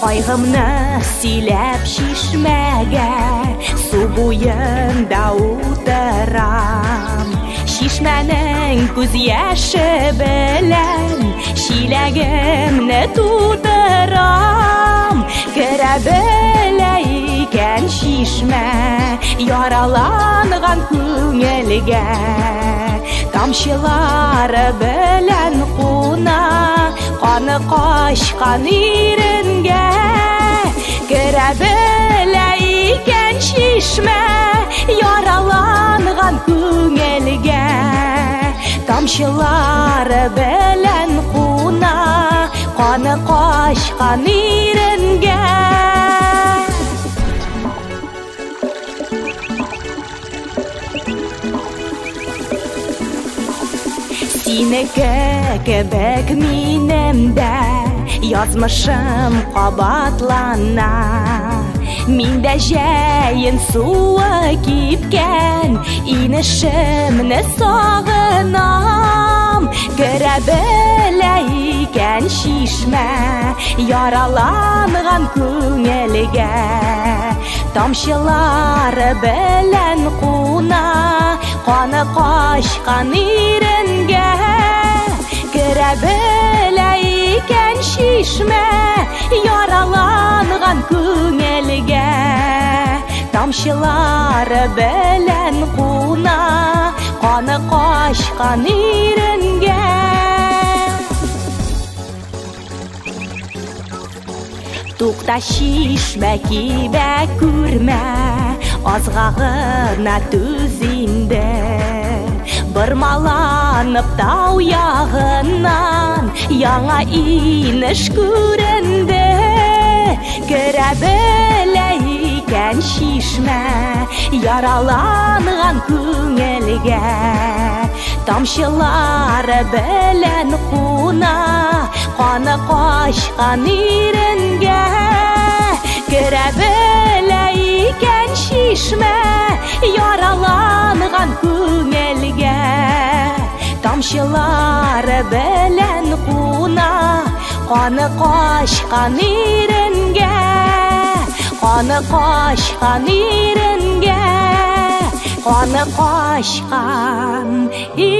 Кайгымны сөйләп чишмәгә, су буенда утырам. Чишмәнең күз яше белән чиләгемне тутырам. Керә белә икән чишмә яраланган күңелгә. Тамчылары белән куна, каны качкан иренгә. Керә белә икән чишмә яраланган күңелгә. Тамчылары белән куна, каны качкан иренгә. Синеке кебек минем дә язмышым кабатлана. Мин дә җәен суы кипкән инешемне сагынам. Керә белә икән чишмә яраланган күңелгә. Тамчылары белән куна, каны качкан иренгә. Керә белә икән чишмә яраланган күңелгә. Тамчылары белән куна, каны качкан иренгә. Тукта, чишмә, кибә күрмә, азга гына түз инде. Бормаланып тау ягыннан яңа инеш күренде. Керә белә икән чишмә яраланган күңелгә. Тамчылары белән куна, каны качкан иренгә. Керә белә икән чишмә яраланган күңелгә. Тамчылары белән куна, каны качкан иренгә. Каны качкан иренгә. Каны качкан иренгә.